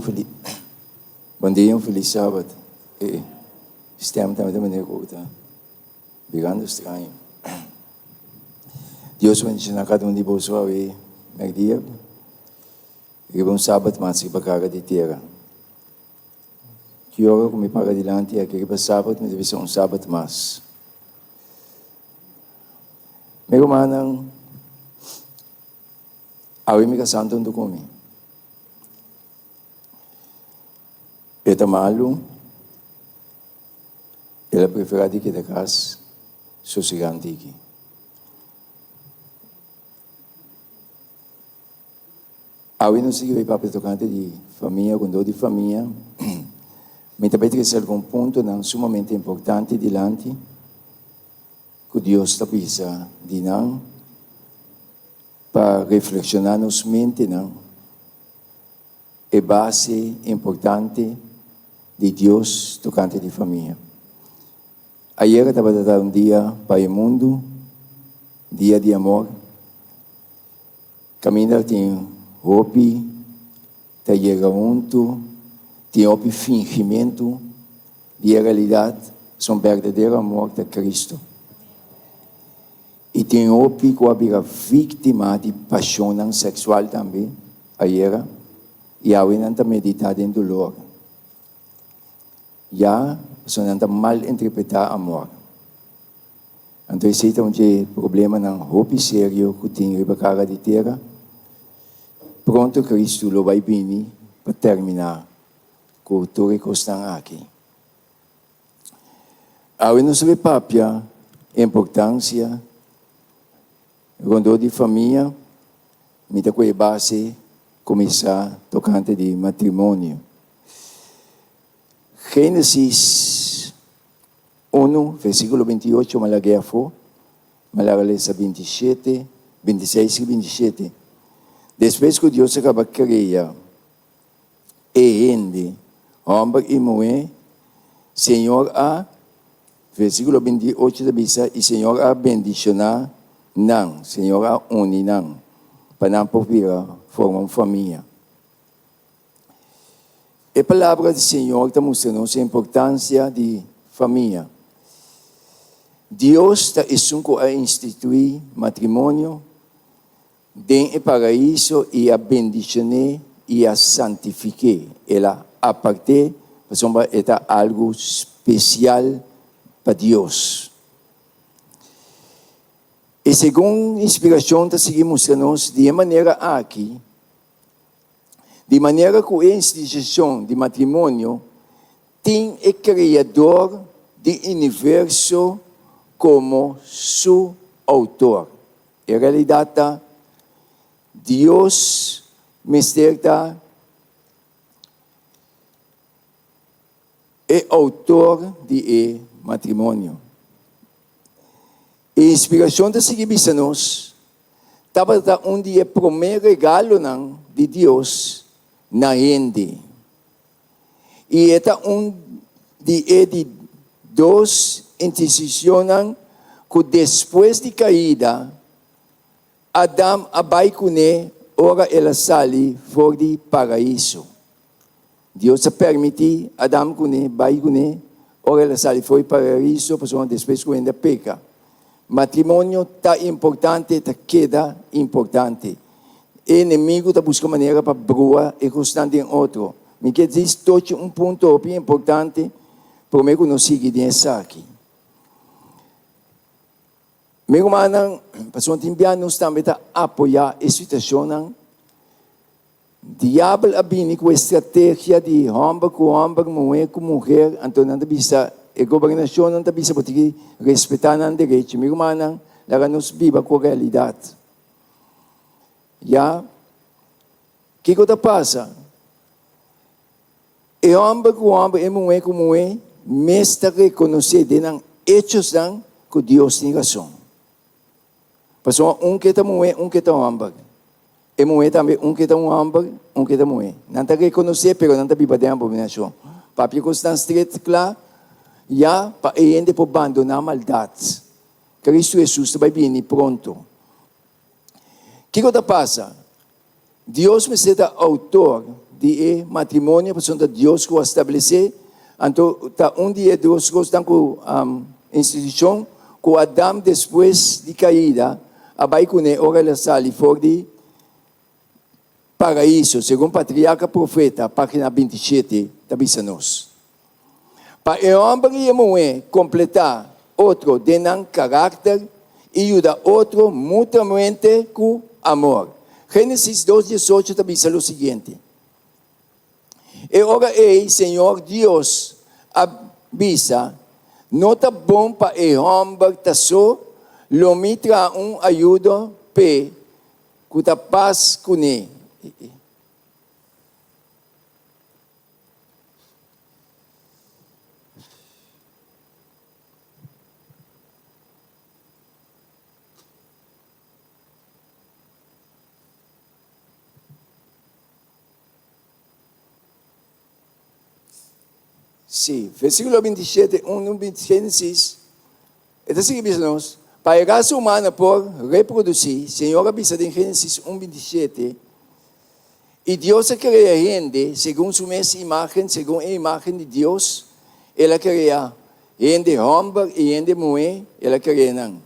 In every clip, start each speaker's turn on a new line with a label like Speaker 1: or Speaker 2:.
Speaker 1: un bon dia un felis sabat. E stem tambe ta manera ku ta birando straño. Dios bendiciona kada un di boso awe merdia riba un sabat mas riba kara di tera. Ki ora ku mi para dilanti aki riba sabat mi ta bisa un sabat mas. Mi rumannan, awe mi ka santu huntu ku mi. E ta malu, el a preferá di keda kas sosegante aki. Awe nos sigui bai papia tokante di famia, rondó di famia. Mi ta bai trese algun puntonan sumamente importante dilanti ku Dios ta bisa di nan pa reflekshoná nos mentenan e base importante di Dios tokante di famia. Ayera tabata ta un dia pa e mundu, dia di amor. Kaminda tin hopi ta yega huntu, tin hopi fingimentu di e realidat, son berdadero amor ta Cristo. I tin hopi ku a bira víktima di pashonnan seksual tambe ayera i awe nan ta meditá den dolor. Ya, pasobra nan ta malinterpretá amor. Anto esei ta un dje problemanan hopi serio ku tin riba kara di tera. Pronto Kristu lo bai bini pa terminá ku tur e kosnan aki. Awe nos ta bai papia importansia rondó di famia. Mi ta ku e base kuminsá tokante di matrimonio. Génesis Unu, versíkulo 28, ma lag'é afó, ma laga lesa 27, 26 i 27. Despues ku Dios a kaba krea e hende, hòmber i muhé, Señor a, versíkulo 28 ta bisa, i Señor a bendishoná nan, Señor a uni nan, pa nan por bira forma un famia. E Palabra di Señor ta mustra nos e importancia di famia. Dios ta esun cu a institui matrimonio den e Paraiso y a bendicion'é y a santifik'é. El a apart'é pasobra e ta algu special pa Dios. E segun inspiracion ta sigui mustra nos di e manera aki, Di manera ku e institushon di matrimonio tin e Kreador di universo komo su Outor. E realidat ta, Dios mester ta e Outor di e matrimonio. E inspirashon ta sigui bisa nos, Tabata un di e promé regalonan di Dios na hende, i e ta un di e di dos institushonnan ku despues di kaida Adam a bai kuné ora el a sali for di Paraiso. Dios a permití Adam kuné bai kuné ora el a sali for di Paraiso pasobra despues ku hende a peka. Matrimonio ta importante, ta keda importante. E enemigu ta buska manera pa brua e kosnan den otro. Mi ke djis tochi un punto hopi importante promé ku nos sigui den esaki. Mi rumannan, pasobra tin bia nos tambe ta apoyá e situashonnan. Diabel a bini ku e strategia di hòmber ku hòmber, muhé ku muher, anto nan ta bisa, e gobernashonnan ta bisa bo tin ki respetá nan derecho. Mi rumannan, laga nos biba ku realidat. Ya, kiko ta pasa? E hòmber ku hòmber, e muhé ku muhé mes ta rekonosé den nan echosnan ku Dios tin rason. Pasobra un ke ta muhé, un ke ta hòmber. E muhé tambe, un ke ta un hòmber, un ke ta muhé. Nan ta rekonosé, pero nan ta biba den abominashon. Papia kos tan stret kla, ya pa e hende por bandoná maldat. Kristu Hesus ta bai bini pronto. Kiko ta pasa? Dios mester ta outor. di e matrimonio pasobra ta Dios ku a establesé. Anto ta un di e dos kosnan ku institushon ku Adam despues di kaida a bai kuné ora el a sali for di Paraiso, segun Patriarca Profeta, página 27, ta bisa nos. Pa e hòmber i e muhé kompletá otro den nan karakter i yuda otro mutuamente ku amor. Génesis dos diesocho ta bisa lo siguiente, E ora ei Señor Dios a bisa, No ta bon pa e hòmber ta so, lo mi traha un ayudo p'e ku ta pas kuné. Sí, versíkulo 27, 1, Génesis, e ta sigui bisa nos, pa e rasa humano por reprodusí, Señor a bisa den Génesis 1, 27, I Dios a krea hende segun su mes imágen, segun e imágen di Dios, El a krea hende hòmber i hende muhé, El a krea nan.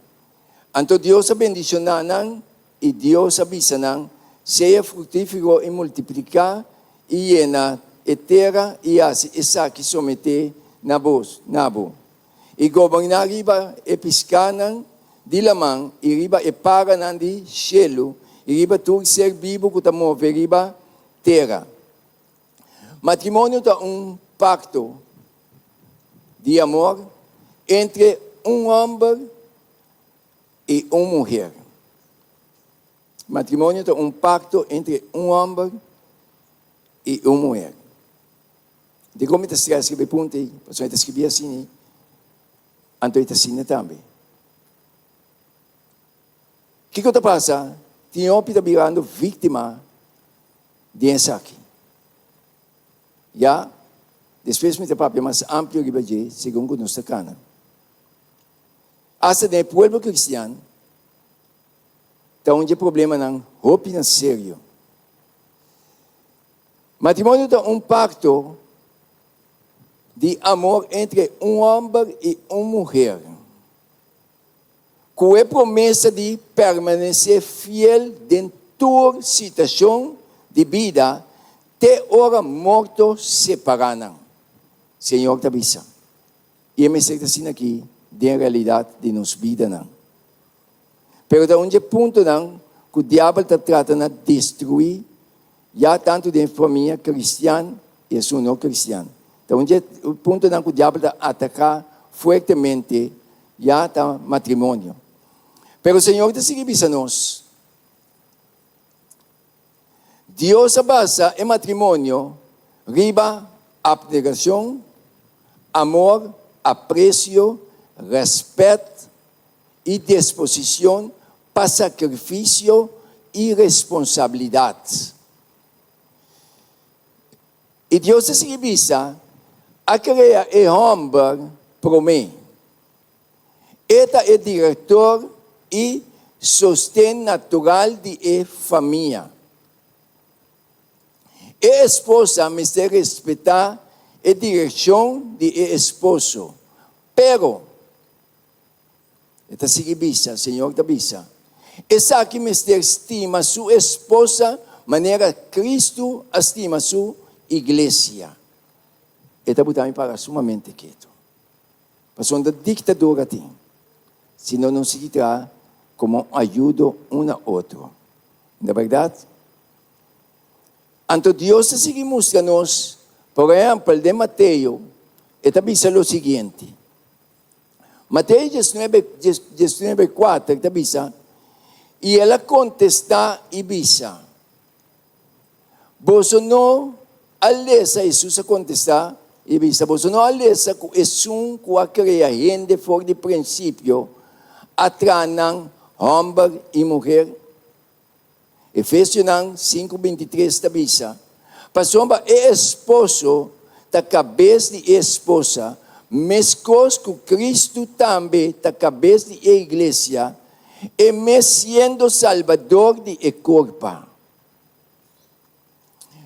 Speaker 1: Anto Dios a bendishoná nan, i Dios a bisa nan, Sea fruktífero i multipliká i yena e tera i hasi esaki someté na bos, na bo, i goberná riba e piskánan di laman i riba e paranan di shelu i riba tur ser bibu ku ta move riba tera. Matrimonio ta un pakto di amor entre un hòmber i un muher. Matrimonio ta un pakto entre un hòmber i un muher. Dikon mi ta strès riba e punto ei? Pasobra e ta skibí asina, anto e ta asina tambe. Kiko ta pasa? Tin hopi ta birando víktima di esaki. Ya, despues mi ta papia mas amplio riba dje segun ku nos ta kana. Asta den e pueblo kristian ta un dje problemanan hopi na serio. Matrimonio ta un pakto di amor entre un hòmber i un muher, ku e promesa di permanesé fiel den tur situashon di bida te ora morto separá nan, Señor ta bisa. I e mester ta asina aki den realidat di nos bidanan. Pero ta un dje puntonan ku diabel ta trata na destruí ya tantu den famia kristian i esun no kristian. Ta un dje puntonan ku diabel ta ataká fuertemente ya ta matrimonio. Pero Señor ta sigui bisa nos, Dios a basa e matrimonio riba apnegacion, amor, aprecio, respet i disposicion pa sacrificio i responsabilidad. I Dios ta sigui bisa, A crea e homber prome. E ta e direktor i sosten natural di e famia. E esposa mester respetá e direkshon di e esposo, pero, e ta sigui bisa, Señor ta bisa, esaki mester stima su esposa manera Kristu a stima su iglesia. E ta buta mi para sumamente ketu. Pasobra ta diktadura tin, si no nos sigui traha komo un ayudo un na otro. Na bèrdat? Anto Dios ta sigui mustra nos, por ehèmpel den Mateo, e ta bisa lo siguiente. Mateo diesnuebe, diesnuebe kuater ta bisa, I el a kontestá i bisa, Boso no a lesa, Hesus a kontestá i bisa, boso no a lesa ku esun ku a krea hende for di prinsipio a traha nan hòmber i muher? Efesionan 5:23 ta bisa, Pasobra e esposo ta kabes di e esposa, meskos ku Kristu tambe ta kabes di e iglesia, e mes siendo Salbador di e kurpa.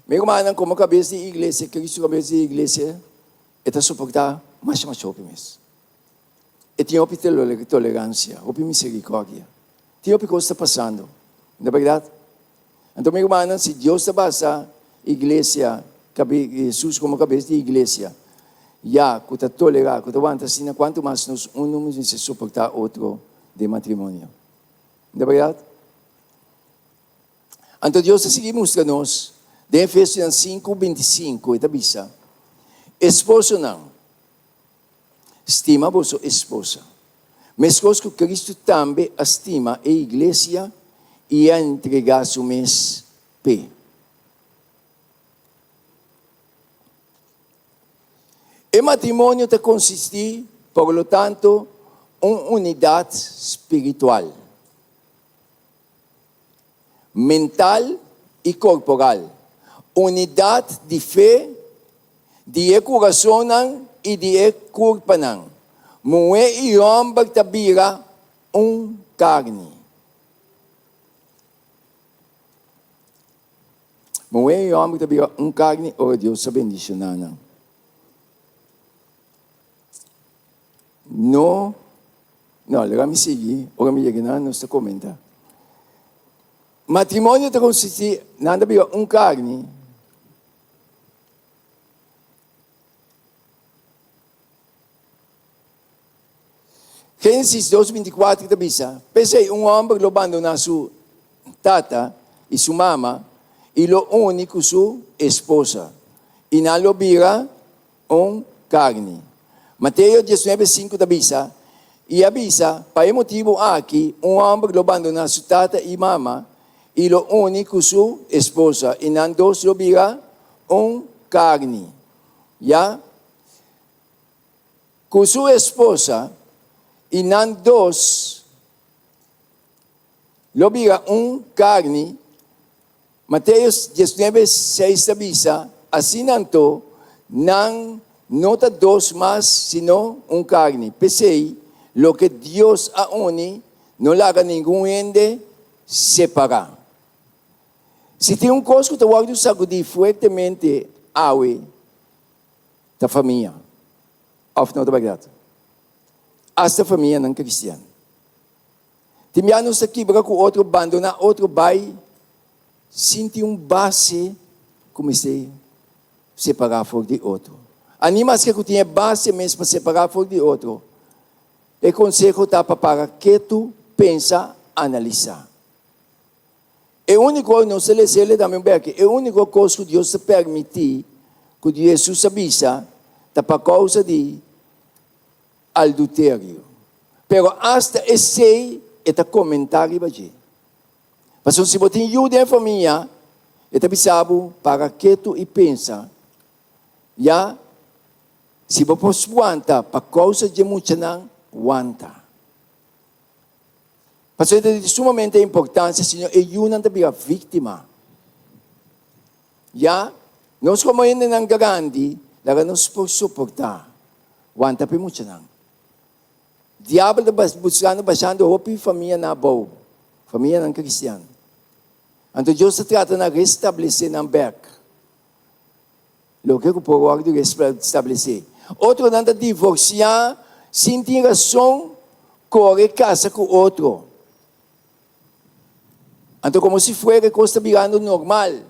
Speaker 1: Mi rumannan, komo kabes di iglesia, Kristu kabes di iglesia, e ta soportá masha masha hopi mes. E tin hopi toleransia, hopi miserikòrdia. Tin hopi kos ta pasando, no ta bèrdat? Anto mi rumannan, si Dios ta basa iglesia, Hesus komo kabes di iglesia, ya ku ta tolerá, ku ta wanta asina, kuantu mas nos unu mester soportá otro den matrimonio? No ta bèrdat? Anto Dios ta sigui mustra nos den Efesionan sinku, 25, e ta bisa, Esposonan, Stima boso esposa, meskos ku Kristu tambe a stima e iglesia i a entregá su mes p'e. E matrimonio ta konsistí, por lo tanto, un unidat spiritual, mental i korporal, unidat di fe di e kurasonnan i di e kurpanan. Muhé i hòmber ta bira un karni. Muhé i hòmber ta bira un karni ora Dios ta bendishoná nan. No, no, laga mi sigui, ora mi yega nan nos ta comenta. Matrimonio ta consisti, nan ta bira un carni. Genesis 2:24 ta bisa, P'esei un homber lo bandona su tata i su mama i lo uni cu su esposa, i nan lo bira un karni. Mateo diesnuebe sinku ta bisa, I a bisa, Pa e motibu aki un hòmber lo bandoná su tata i mama i lo uni ku su esposa, i nan dos lo bira un karni. Ya, ku su esposa, i nan dos lo bira un karni. Mateo diesnuebe seis ta bisa, Asina anto, nan no ta dos mas, sino un karni. P'esei, loke Dios a uni, no laga ningun hende separá. Si tin un kos ku ta wòrdu sagudí fuertemente awe, ta famia. Òf no ta bèrdat? Asta famianan kristian. Tin bia nos ta kibra ku otro, bandoná otro, bai sin tin un base ku mester separá for di otro. Ani maske ku tin e base mes pa separá for di otro, e konseho ta pa para ketu, pensa, analisá. E úniko, nos ta lesa el tambe un bèki, e úniko kos ku Dios ta permití, ku Jesus a bisa, ta pa kousa di alduterio. Pero asta esei e ta komentá riba dje. Pasobra si bo tin yu den famia, e ta bisa bo para ketu i pensa, ya si bo por wanta pa kousa dje muchanan, wanta. Pasobra e ta di sumamente importansia, sino e yunan ta bira víktima. Ya, nos komo hendenan grandi, laga nos por soportá. Wanta p'e muchanan. Diabel ta buskando bashando hopi famianan abou, famianan kristian. Anto Dios ta trata na restablesé nan bèk. Loke ku por wòrdu restablesé. Otronan ta divorsiá sin tin rason, kore kasa ku otro. Anto komo si fuera e kos ta birando normal,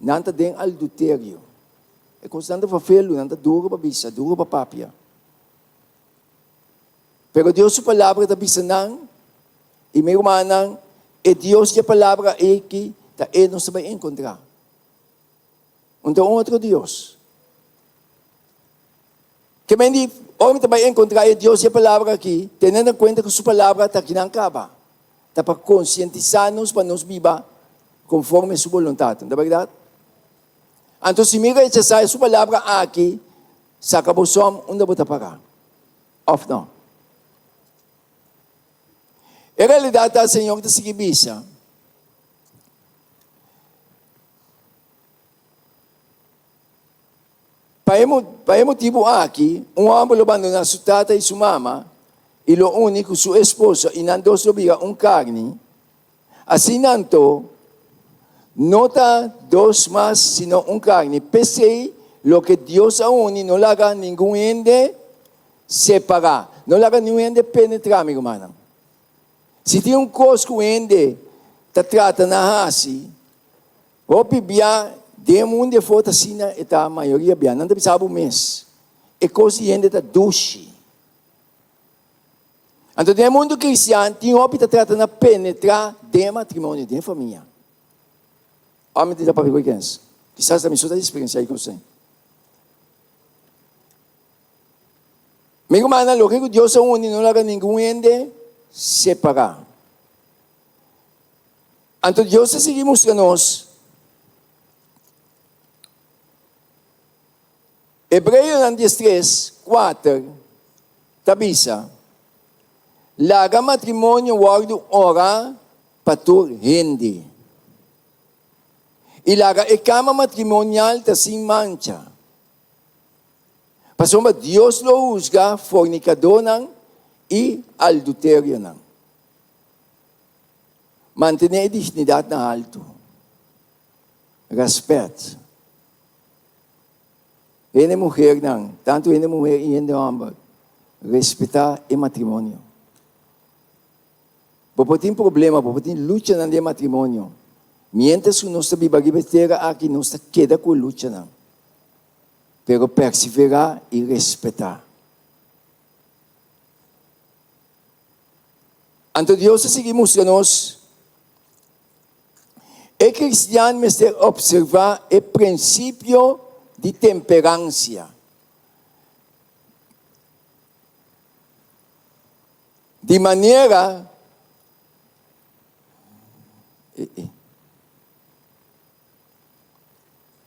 Speaker 1: nan ta den alduterio. E kosnan ta vervelu, nan ta duru pa bisa, duru pa papia. Pero Dios su palabra ta bisa nan, i mi rumannan, e Dios di e palabra aki ta e nos ta bai enkontrá. Un ta un otro Dios. Ke men di, ora mi ta bai enkontrá e Dios di e palabra aki, teniendo en kuenta ku su palabra ta kinan kaba. Ta pa konsientisá nos pa nos biba konforme su boluntat. No ta bèrdat? Anto si mi rechasá e su palabra aki, saka bo sòm unda bo ta pará. Òf no? E realidat ta, Señor ta sigui bisa. Pa e pa e motibu aki, un hòmber lo bandoná su tata i su mama i lo uni ku su esposa i nan dos lo bira un karni. Asina anto, No ta dos mas, sino un karni. P'esei, loke Dios a uni, no laga ningun hende separá. No laga niun hende penetrá, mi rumannan. Si tin un kos ku hende ta trata na hasi, hopi bia den e mundu afó ta asina e ta mayoria bia. Nan ta bisa bo mes, e kos di hende ta dushi. Anto den e mundu kristian tin hopi ta trata na penetrá den e matrimonio, den e famia. Ora mi ta papia ku e kens, kisas ta mi so ta eksperensiá e kos ei. Mi rumannan, loke ku Dios a uni no laga ningun hende separá. Anto Dios ta sigui mustra nos Hebreonan diestres, kuater ta bisa, Laga matrimonio wòrdu honrá pa tur hende, i laga e kama matrimonial ta sin mancha. Pasobra Dios lo husga fornikadónan i alduterionan. Mantené e dignidat na haltu. Rèspèt. Hende muhernan, tantu hende muher i hende hòmber, respetá e matrimonio. Bo por tin problema, bo por tin luchanan den matrimonio. Miéntras ku nos ta biba riba e tera aki, nos ta keda ku e luchanan. Pero perseverá i respetá. Anto Dios a sigui mustra nos, e kristian mester opservá e prinsipio di temperansia. Di manera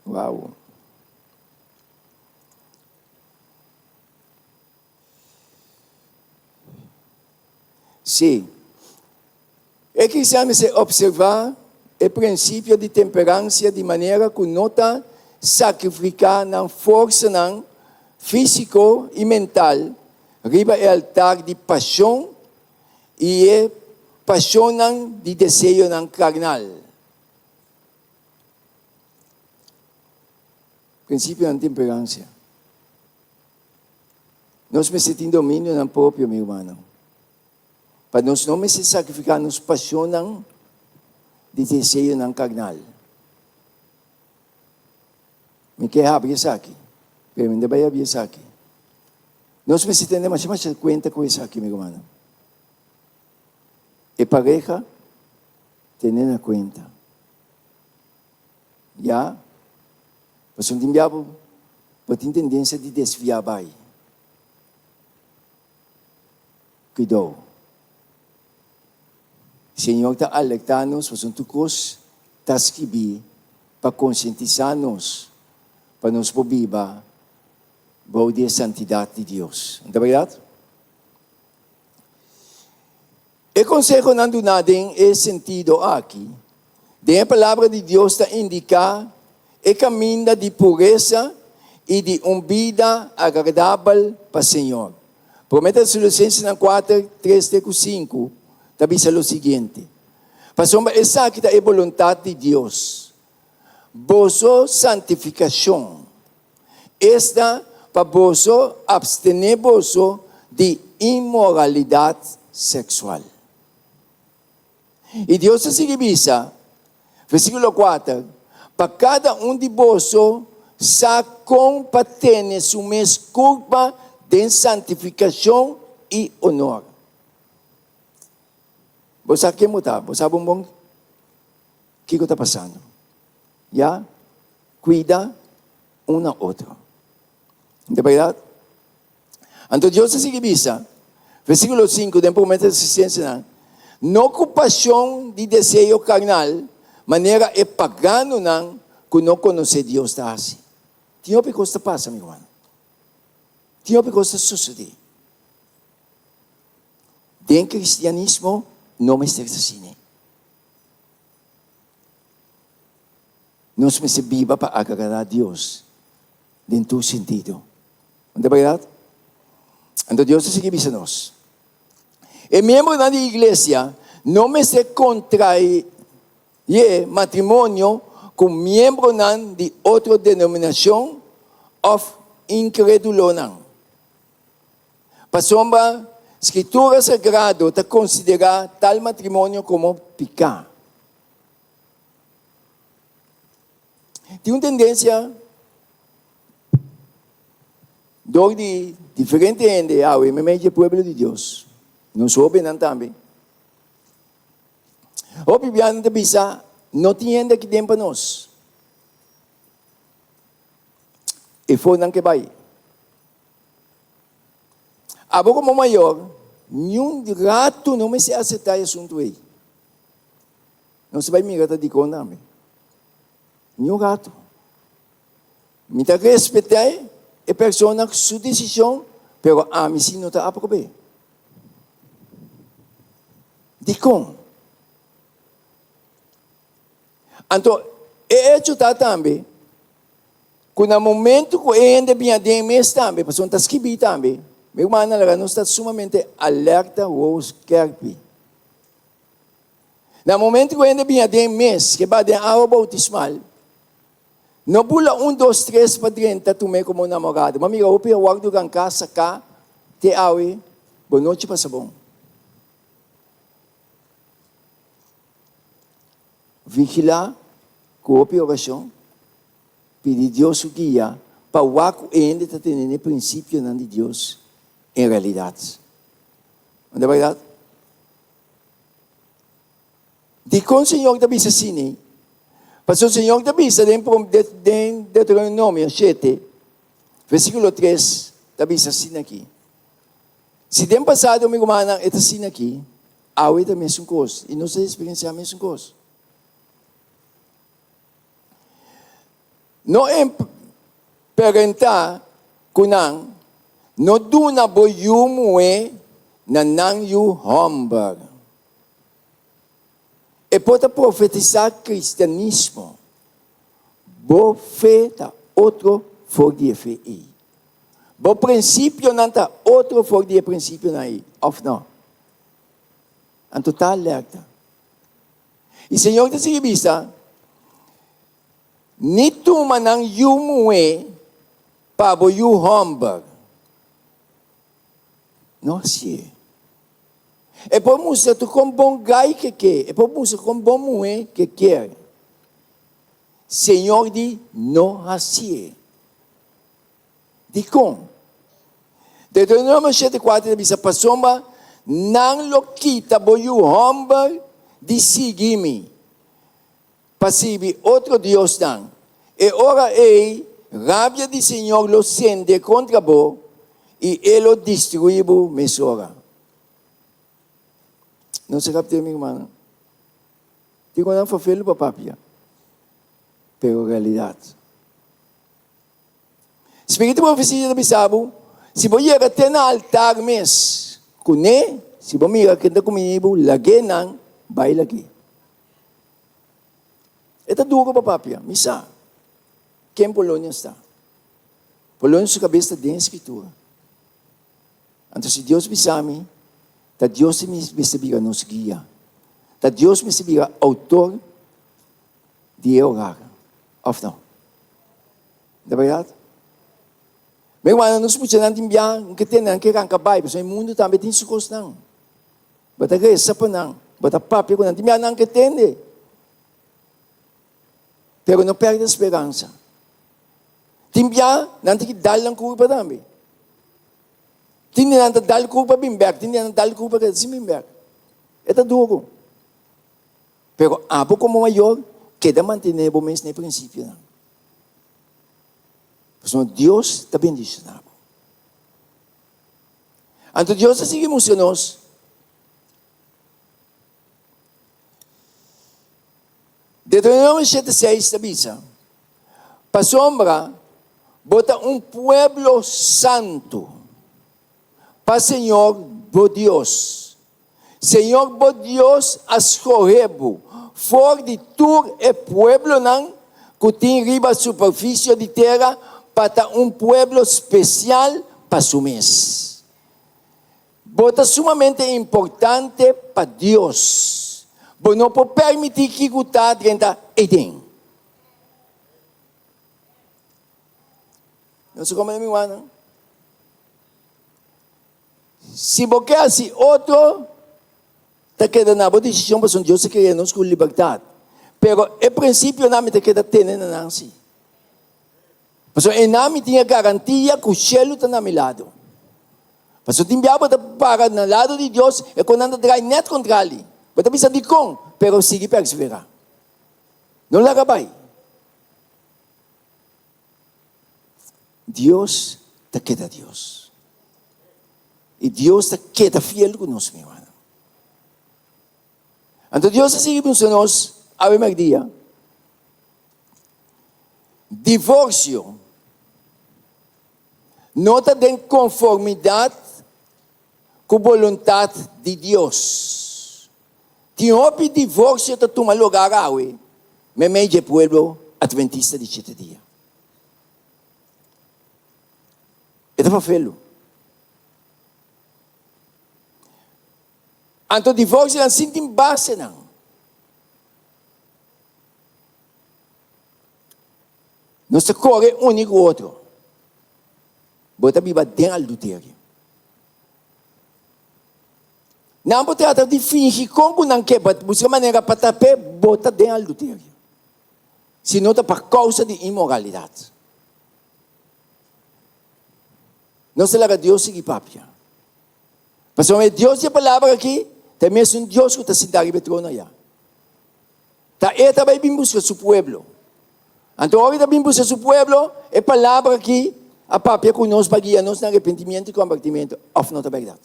Speaker 1: Wow. Sí. E cristian mester observá e principio di temperancia di manera cu no ta sacrificá nan forsanan físico i mental riba e altar di pasion i e pasionnan di deseonan carnal. Principionan di temperancia. Nos mester tin dominionan propio, mi rumannan. Pa nos no mester sacrifica nos pasionnan di deseonan carnal. Mi ke habri esaki, pero mi no ta bai habri esaki. Nos mester tene masha masha cuenta cu esaki, mi rumannan. E pareha tene na cuenta. Ya, pasobra tin bia bo bo tin tendensia di desviá bai. Kuidou. Señor ta alertá nos pasobra tur kos ta skibí pa konsientisá nos pa nos por biba bou di e santidat di Dios. No ta bèrdat? E konsehonan duná den e sentido aki den e Palabra di Dios ta indiká e kaminda di puresa i di un bida agradabel pa Señor. Promé Tesalonicensenan kuater, tres te ku sinku ta bisa lo siguiente, Pasobra esaki ta e boluntat di Dios, boso santifikashon, Esta pa boso abstené boso di inmoralidat seksual. I Dios ta sigui bisa, versíkulo kuater, Pa kada un di boso sa kon pa tene su mes kurpa den santifikashon i onor. Bo sa ken bo ta, bo sa bon bon kiko ta pasando. Ya, cuida un na otro. No ta berdad? Anto Dios a sigui bisa, versiculo sinku, den Promé Tesalonicensenan, No cu pasion di deseo carnal, manera e paganonan cu no conoce Dios ta haci. Tin hopi cos ta pasa, mi rumannan. Tin hopi cos ta sucede. Den cristianismo no mester ta asina. Nos mester biba pa agradá Dios den tur sentido. No ta bèrdat? Anto Dios ta sigui bisa nos, E miembronan di iglesia no mester kontrae. Ye matrimonio ku miembronan di otro denominashon òf inkredulonan. Pasobra Skritura Sagrado ta konsiderá tal matrimonio komo piká. Tin un tendensia dor di diferente hende awe meimei dje pueblo di Dios, nos hóbennan tambe. Hopi bia nan ta bisa, No tin hende aki den pa nos. E for nan ke bai. Abo komo mayor, niun ratu no mester aseptá e asuntu ei. Nos ta bai mira ta dikon tambe. Niun ratu. Mi ta respetá e persona su desishon, pero ami si no ta aprob'é. Dikon? Anto, e echo ta tambe ku na momento ku e hende bin aden mes tambe, pasobra ta skibí tambe, mi rumannan laga nos ta sumamente alerta wou skerpi. Na momento ku e hende bin aden mes, ke ba den awa boutismal, No bula un dos tres pa drenta tum'é komo namorado. Ma mira hopi a wòrdu ranká saká te awe. Bo nochi pasa bon. Vigilá ku hopi orashon, pidi Dios su guia pa wak ku e hende ta tene n'e prinsipionan di Dios en realidat. No ta bèrdat? Dikon Señor ta bisa asina? Pasobra Señor ta bisa den den Deuteronomio shete, versíkulo tres, ta bisa asina aki. Si den pasado, mi rumannan, e ta asina aki, awe ta mesun kos, i nos ta eksperensiá mesun kos. No emperentá ku nan, no duna bo yu muhé na nan yu hòmber. E por ta profetisá kristianismo. Bo fe ta otro for di e fe ei. Bo prinsipionan ta otro for di e prinsipionan ei, òf no? Anto ta alerta. I Señor ta sigui bisa, Ni tuma nan yu muhé pa bo yu hòmber. No hasié. E por mustra tur kon bon gai ke ke, e por mustra kon bon muhé ke kier. Señor di no hasié. Dikon? Deuteronomio 7:4 ta bisa, Pasobra nan lo kita bo yu hòmber di sigui mi, pa sirbi otro diosnan. E ora ei rabia di Señor lo sende kontra bo, i e lo destruí bo mesora. Nos a kapt'é, mi rumannan. Tin ku nan fafelu pa papia, pero realidat. Spiritu profesia ta bisa bo, si bo yega te na altar mes kuné, si bo mira ken ta kumini bo, lag'é nan bai lag'é. E ta duro pa papia, mi sa ken Polonia sta. Polonia su kabes ta den Skritura. Anto si Dios bisa mi, ta Dios mester bira nos guia. Ta Dios mester bira outor di e hogar, òf no? Ta bèrdat? Mi rumannan, nos muchanan tin bia, nan ke tende, nan ke ranka bai, pasobra e mundu tambe tin su kosnan. Bo ta resa pa nan, bo ta papia ku nan, tin bia nan ke tende. Pero no pèrdè speransa. Tin bia nan tin ki dal nan kurpa tambe. Tin di nan ta dal kurpa bin bèk, tin di nan ta dal kurpa keda sin bin bèk. E ta duru. Pero abo komo mayor keda mantené bo mes na e prinsipionan. Pasobra Dios ta bendishoná bo. Anto Dios a sigui mustra nos Deuteronomio 7:6 ta bisa, Pasobra bo ta un pueblo santu pa Señor bo Dios. Señor bo Dios a skohe bo for di tur e pueblonan ku tin riba superfisio di tera pa ta un pueblo spesial pa su mes. Bo ta sumamente importante pa Dios. Bo no por permití kiko ta drenta eiden. Nos a kome mi rumannan? Si bo ke hasi otro, ta keda na bo desishon pasobra Dios a krea nos ku libertat. Pero e prinsipionan mi ta keda tene na nan si. Pasobra einan mi tin e garantia ku shelu ta na mi lado. Pasobra tin bia bo ta para na lado di Dios e kon nan ta drai nèt kontra li. Bo ta bisa dikon, pero sigui perseverá. No laga bai. Dios ta keda Dios. I Dios ta keda fiel ku nos, mi hermano. Anto Dios a sigui bisa nos awe merdia, divorsio no ta den konformidat ku boluntat di Dios. Tin hopi divorsio ta tuma lugar awe meimei dje pueblo Adventista di Shete Dia. E ta fafelu. Anto divorsionan sin tin basenan. Nos ta kore uni ku otro. Bo ta biba den alduterio. Nan por trata di fingi kon ku nan ke, but buska manera pa tap'é, bo ta den alduterio. Si no ta pa kousa di inmoralidat. Nos ta laga Dios sigui papia. Pasobra e Dios di e palabra aki ta e mesun Dios ku ta sintá riba e trono ayá. Ta e ta bai bin buska su pueblo. Anto ora e ta bin buska su pueblo, e palabra aki a papia ku nos pa guia nos na arepentimiento i kombertimiento, òf no ta bèrdat?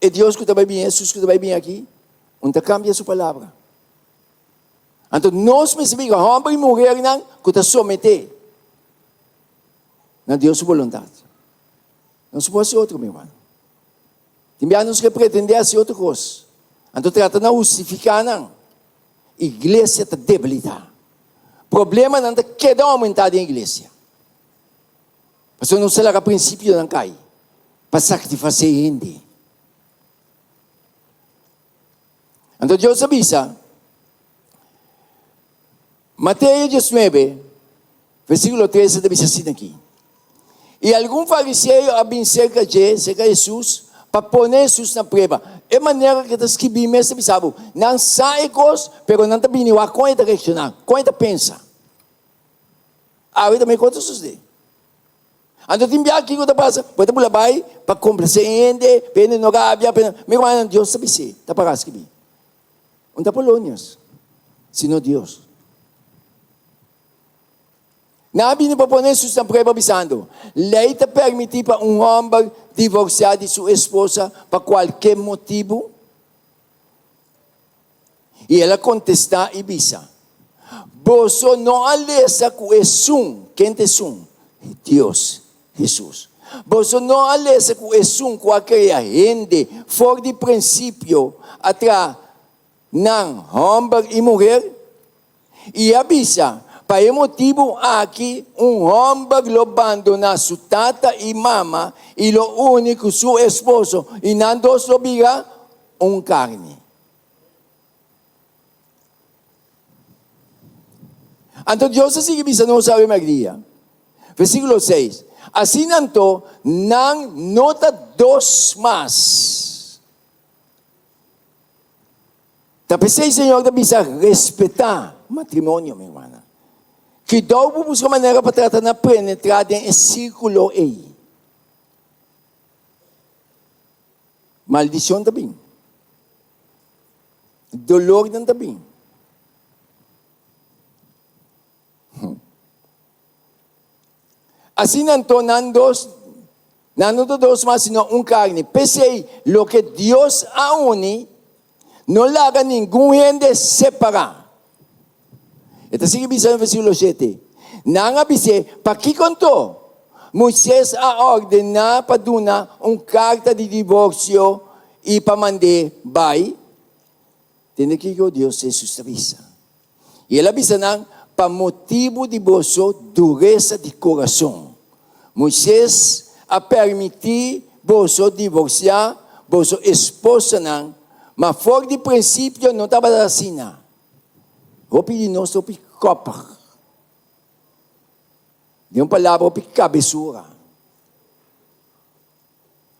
Speaker 1: E Dios ku ta bai bin, Hesus ku ta bai bin aki, un ta kambia su palabra. Anto nos mester bira hòmber i muhernan ku ta someté na Dios su boluntat. Nos por hasi otro, mi hermano. Tin bia nos ke pretendé hasi otro kos. Anto trata na hustifiká nan. Iglesia ta debilitá. Problemanan ta keda oumentá den iglesia. Pasobra nos ta laga prinsipionan kai pa satisfasé hende. Anto Dios a bisa, Mateo diesnuebe, versíkulo trese ta bisa asina aki, I algun fariseo a bin serka dje, serka Hesus, pa pone Hesus na prueba. E manera ku e ta skibí mes ta bisa bo, nan sa e kos, pero nan ta bini wak kon e ta reakshoná, kon e ta pensa. Awe tambe kos ta sosodé. Anto tin biaha kiko ta pasa? Bo ta bula bai pa komplasé hende, pa hende no rabia, pa hende. Mi rumannan, Dios ta bis'é, ta pará skibí. Un ta Polonius, sino Dios. Nan a bini pa pone Hesus na prueba bisando, Lei ta permití pa un hòmber divorsiá di su esposa pa kualke motibu? I el a kontestá i bisa, Boso no a lesa ku esun, ken ta esun? Dios, Hesus. Boso no a lesa ku esun ku a krea hende for di prinsipio a traha nan hòmber i muher? I a bisa, Pa e motibu aki un hòmber lo bandoná su tata i mama i lo uni ku su esposo, i nan dos lo bira un karni. Anto Dios a sigui bisa nos awe mèrdia. Versíkulo seis, Asina anto nan no ta dos mas. Ta p'esei Señor ta bisa respetá matrimonio, mi hermana. Kidou bo buska manera pa trata na penetrá den e sírkulo ei. Maldishon ta bin. Dolornan ta bin. Asina anto nan dos, nan no ta dos mas sino un karni. P'esei, loke Dios a uni, no laga ningun hende separá. E ta sigui bisa den versíkulo shete, Nan a bis'é, Pakiko anto Moisés a ordená pa duna un karta di divorsio i pa mand'é bai? Tende kiko Dios Hesus ta bisa. I el a bisa nan, Pa motibu di boso duresa di kurason, Moisés a permití boso divorsiá boso esposanan. Ma for di prinsipio no tabata asina. Hopi di nos ta hopi kòpig. Den un palabra, hopi kabesura.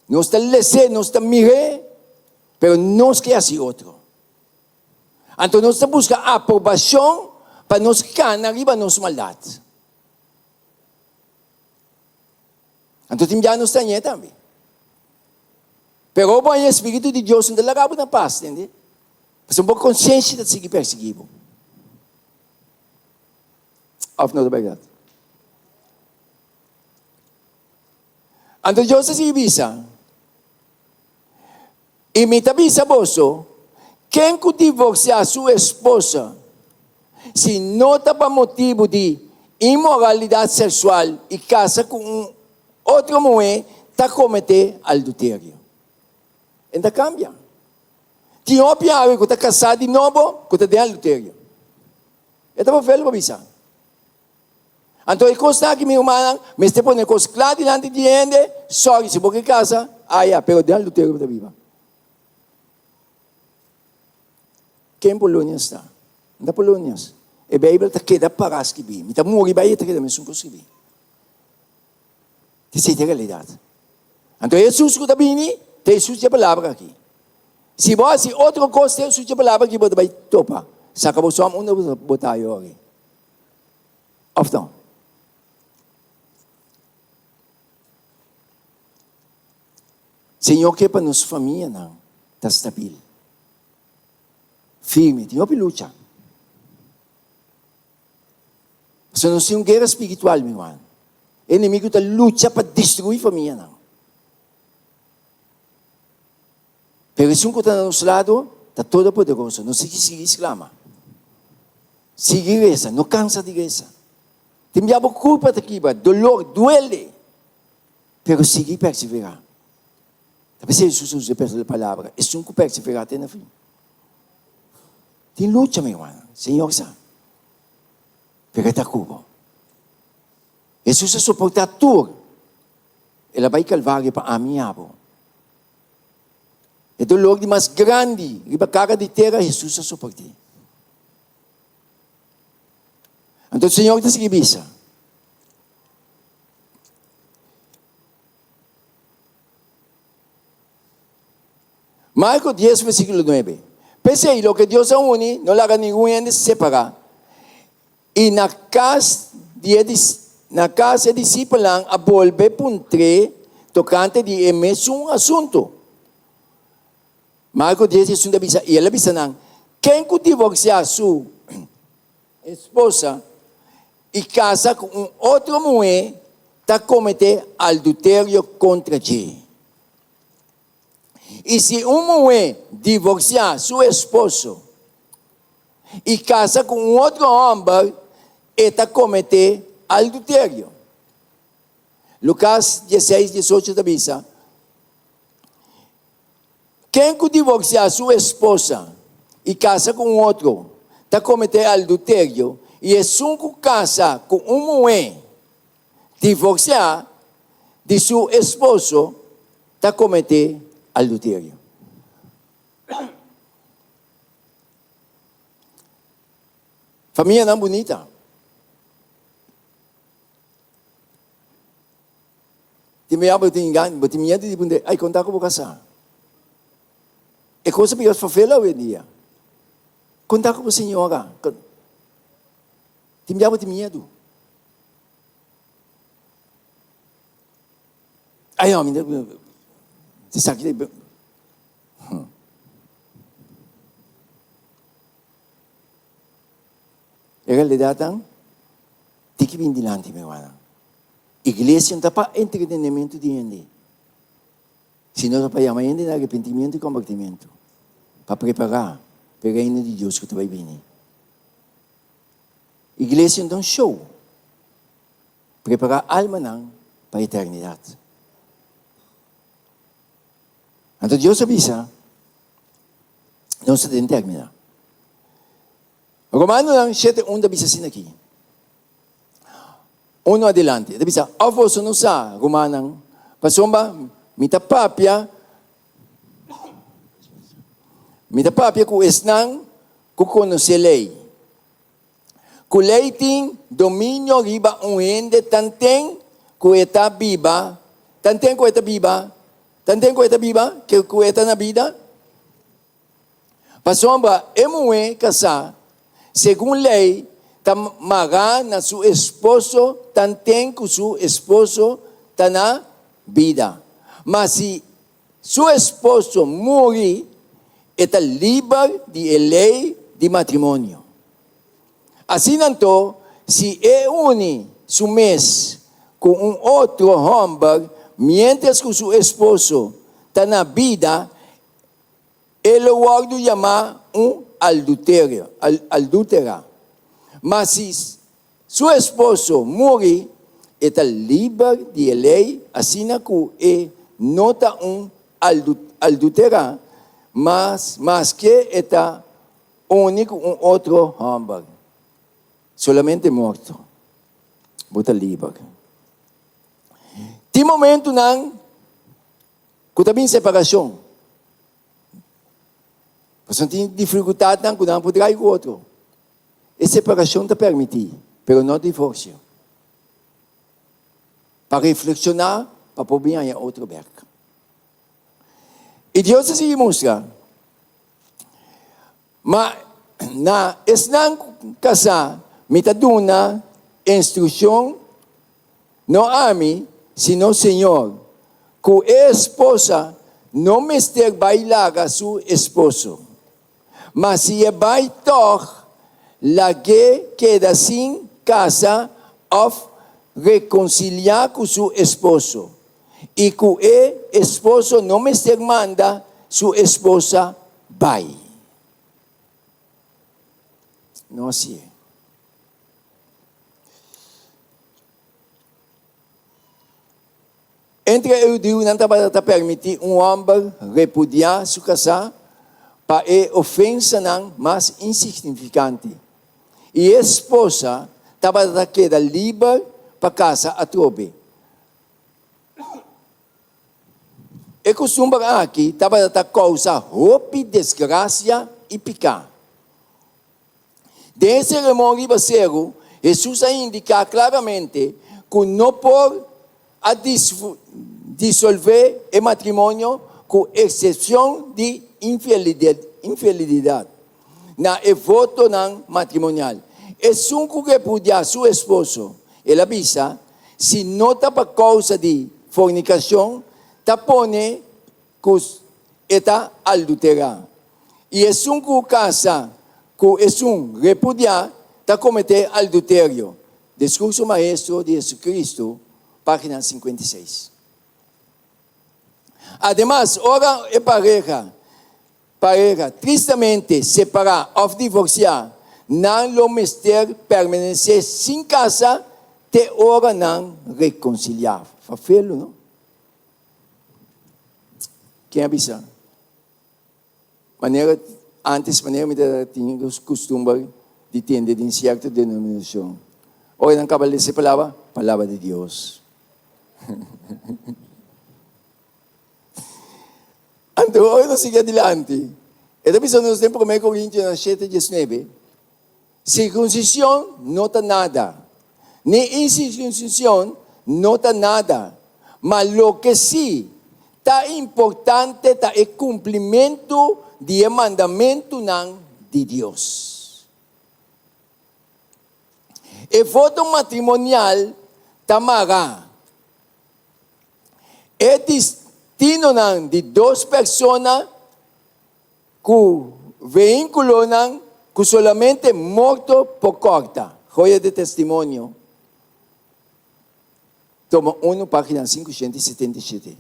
Speaker 1: Nos ta les'é, nos ta mir'é, pero nos ke hasi otro. Anto nos ta buska aprobashon pa nos kana riba nos maldat. Anto tin bia nos ta hañ'é tambe. Pero bo haña e Spiritu di Dios no ta laga bo na pas, tende? Pasobra bo konsiensia ta sigui persiguí bo. Òf no ta bèrdat? Anto Dios a sigui bisa, I mi ta bisa boso, ken ku divorsiá su esposa, si no ta pa motibu di inmoralidat seksual i kasa ku un otro muhé, ta kometé alduterio. E ta kambia. Tin hopi awe ku ta kasá di nobo ku ta den alduterio. E ta papel pa bisa. Anto e kosnan aki mi rumannan mester pone kos kla dilanti di hende, sorry si bo ke kasa, aya, pero den adulterio bo ta biba. Ken Polonius ta? No ta Polonius. E Bijbel ta keda para skibí. Mi ta muri bai e ta keda mesun kos skibí. Esei ta e realidat. Anto Hesus ku ta bini ta Hesus dje palabra aki. Si bo hasi otro kos te Hesus dje palabra aki bo ta bai topa. Saka bo som unda bo ta ayori. Of no? Señor ke pa nos famianan ta stabil, firme. Tin hopi lucha. Pasobra nos tin un guera spiritual, mi ruman. E enemigu ta lucha pa destruí famianan. Pero esun ku ta na nos lado ta Todopoderoso. Nos tin ki sigui sklama. Sigui resa, no kansa di resa. Tin bia bo kurpa ta kibra, dolor, duele, pero sigui perseverá. Ta p'esei Hesus a usa e palabra, esun ku perseverá te na fin. Tin lucha, mi rumannan, Señor sa, pero e ta ku bo. Hesus a soportá tur. El a bai Kalvario pa ami i abo. E dolor di mas grandi riba kara di tera Hesus a soport'é. Anto Señor ta sigui bisa, Marko dies versíkulo nuebe, P'esei, loke Dios a uni, no laga ningun hende separá. I na kas di e na kas e disipelnan a bolbe puntr'é tokante di e mesun asuntu. Marko dies diesun ta bisa, I el a bisa nan, Ken ku divorsiá su esposa i kasa ku un otro muhé ta kometé alduterio kontra dje. I si un muhé divorsiá su esposo i kasa ku un otro hòmber, e ta kometé alduterio. Lukas dieseis, diesocho ta bisa, Ken ku divorsiá su esposa i kasa ku un otro ta kometé alduterio, i esun ku kasa ku un muhé divorsiá di su esposo ta kometé alduterio. Famianan bunita. Tin bia bo tin gan, bo tin miedu di puntra, ay konta ku bo kasá. E kos a bira fafel awendia. Konta ku bo señora. Tin bia bo tin miedu. Ay no, mi ta esaki ta. E realidadnan tin ki bin dilanti, mi hermana. Iglesia no ta pa entretenimento di hende, sino ta pa yama hende na arepentimiento i kombertimento, pa prepará pa e reino di Dios ku ta bai bini. Iglesia no ta un show. Prepará almanan pa eternidat. Anto Dios a bisa, nos ta den terminá. Romanonan shete un ta bisa asina aki. Uno adelante, e ta bisa, Òf boso no sa, rumannan, pasobra mi ta papia. Mi ta papia ku esnan ku konosé lei. Ku lei tin dominio riba un hende tanten ku e ta biba, tanten ku e ta biba, tanten ku e ta biba, ku e ta na bida. Pasobra e muhé kasá, segun lei, ta mará na su esposo tanten ku su esposo ta na bida. Ma si su esposo muri, e ta liber di e lei di matrimonio. Asina anto, si e uni su mes ku un otro hòmber miéntras ku su esposo ta na bida, E lo wòrdu yamá un alduterio, aldútera. Ma si su esposo muri, e ta liber di e lei, asina ku e no ta un aldútera mas, maske e ta uni ku un otro hòmber. Solamente morto bo ta liber. Tin momentunan Ku ta bin separashon. Pasobra tin difikultatnan ku nan por drai ku otro. E separashon ta permití, pero no divorsio. Pa reflekshoná pa por bin haña otro bèk. I Dios a sigui mustra, Ma na esnan ku kasá mi ta duna instrukshon, no ami, sino Señor, ku e esposa no mester bai laga su esposo. Ma si e bai tòg, lag'é keda sin kasa òf rekonsiliá ku su esposo, i ku e esposo no mester manda su esposa bai. No hasié. Entre e hudiunan tabata ta permití un hòmber repudiá su kasá pa e ofensanan mas insignifikante, i e esposa tabata ta keda liber pa kasa atrobe. E kustumber aki tabata ta kousa hopi desgrasia i piká. Den e Sermon Riba Seru, Hesus a indiká klaramente ku no por a disolvé e matrimonio ku eksepshon di infelididat na e votonan matrimonial. Esun ku repudiá su esposo, el a bisa, Si no ta pa kousa di fornikashon, ta pone ku e ta alduterá. I esun ku kasa ku esun repudiá ta kometé alduterio. Diskurso Maestro di Hesukristu, página 56. Ademas, ora e pareha Pareha tristamente separá òf divorsiá, nan lo mester permanesé sin kasa te ora nan rekonsiliá. Fafelu, no? Ken a bisa? Manera antes, manera mi ta tin kustumber di tende den sierto denominashon. Ora nan kaba lesa e palabra, palabra di Dios. Anto ora nos sigui adilanti, e ta bisa nos den Promé Korintionan shete diesnuebe, Sirkunsishon no ta nada, ni insirkunsishon no ta nada, ma loke sí ta importante ta e kumplimentu di e mandamentunan di Dios. E voto matrimonial ta mará. E destinonan di dos persona ku vehíkulonan ku solamente morto por kòrta. Joya de Testimonio, tomo unu, página 577.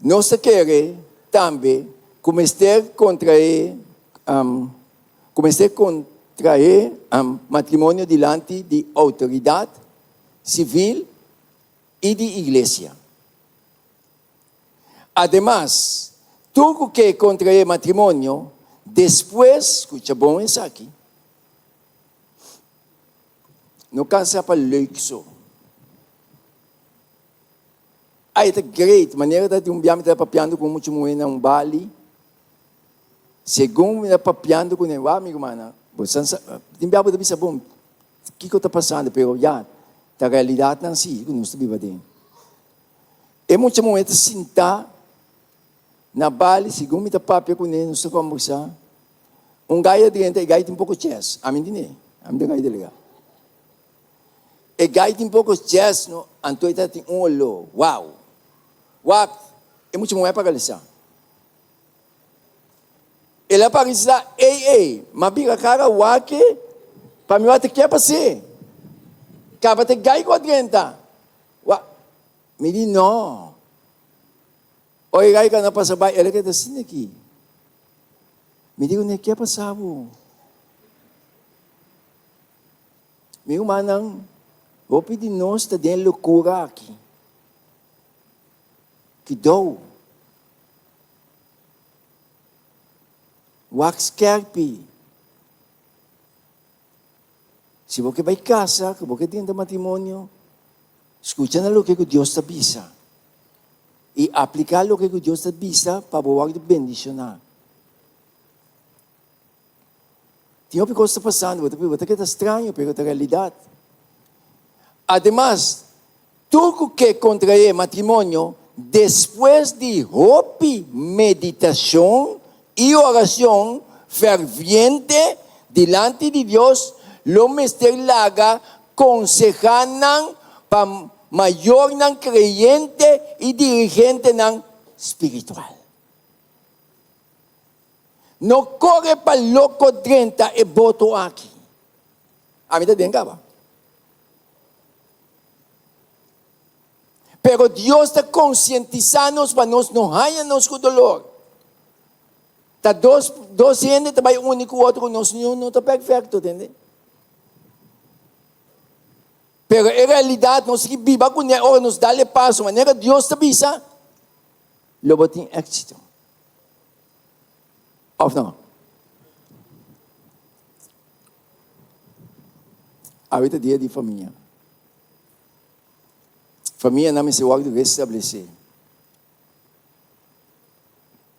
Speaker 1: Nos ta kere tambe ku mester kontraé ku mester kontraé matrimonio dilanti di outoridat sivil i di iglesia. Ademas, tur ku ke kontraé matrimonio despues, skucha bon esaki, no kasa pa leuk so. Ai, ta great. Manera ta tin un bia mi ta papiando ku un mucha muhé na un bali. Segun mi ta papiando kuné, wak mi rumannan, bo san sa, tin bia bo ta bisa bon, kiko ta pasando? Pero ya, ta realidatnan si ku nos ta biba aden. E mucha muhé ta sintá na bali, segun mi ta papia kuné, nos ta kòmbersá. Un gai a drenta, e gai tin poko chès. Ami tine, ami ta gai delegá. E gai tin poko chès no, anto e ta tin un oló. Wow! Wak, e mucha muhé a paralisá. El a paralisá, ey, ey, m'a bira kara wak e, pa mi wak ta ke pas'é. Kaba ta e gai ku a drenta. Wak, mi di no. Ora e gai kana pasa bai, el a keda asina aki. Mi di kuné, ke a pasa bo? Mi rumannan, hopi di nos ta den e lokura aki. Kidou. Wak skerpi. Si bo ke bai kasa, ku bo ke drenta matrimonio, skucha na loke ku Dios ta bisa i apliká loke ku Dios ta bisa pa bo wòrdu bendishoná. Tin hopi kos ta pasando, bo ta bo ta keda straño, pero ta realidat. Ademas, tur ku ke kontraé matrimonio despues di hopi meditashon i orashon ferviente dilanti di Dios lo mester laga konsehá nan pa mayornan kreyente i dirigentenan spiritual. No kore pa loko drenta e boto aki. Ami ta den kaba. Pero Dios ta konsientisá nos pa nos no haña nos ku dolor. Ta dos dos hende ta bai uni ku otro, nos niun no ta perfekto, tende? Pero e realidat nos tin ki biba kuné ora nos dal e paso manera Dios ta bisa, lo bo tin éksito. Of no? Awe ta dia di famia. Famianan mester wòrdu restablesé.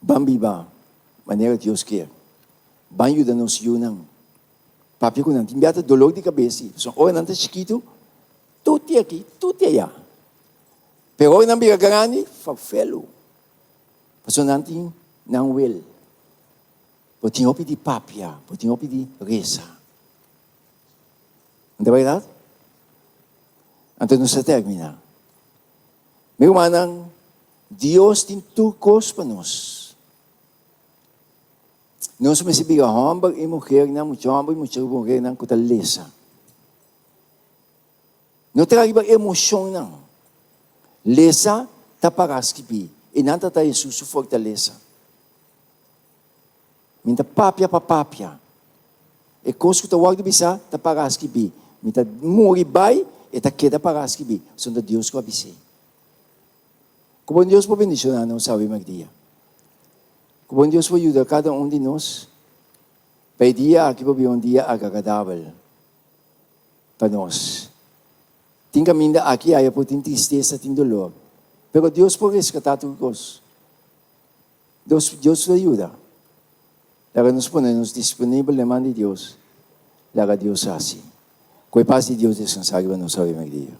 Speaker 1: Ban biba manera Dios kier. Ban yuda nos yunan. Papia ku nan tin bia ta dolor di kabes si. Pasobra ora nan ta chikitu, tuti aki, tuti aya. Pero ora nan bira grandi, farfelu. Pasobra nan tin nan wil. Bo tin hopi di papia, bo tin hopi di resa. No ta bèrdat? Anto nos ta terminá. Mi rumannan, Dios tin tur kos pa nos. Nos mester bira hòmber i muhernan, mucha hòmber i mucha muhernan ku ta lesa. No ta riba emoshonnan. Lesa ta para skibí i nan ta ta Hesus su fortalesa. Mi ta papia pa papia. E kos ku ta wòrdu bisá ta para skibí. Mi ta muri bai, e ta keda para skibí. Pasobra ta Dios ku a bis'é. Ku bon Dios por bendishoná nos awe mèrdia. Ku bon Dios por yuda kada un di nos pa e dia aki por bira un dia agradabel pa nos. Tin kaminda aki aya por tin tristesa, tin dolor, pero Dios por reskatá tur kos. Dios, Dios lo yuda. Laga nos pone nos disponibel den man di Dios. Laga Dios hasi. Ku e pas di Dios deskansá riba nos awe mèrdia.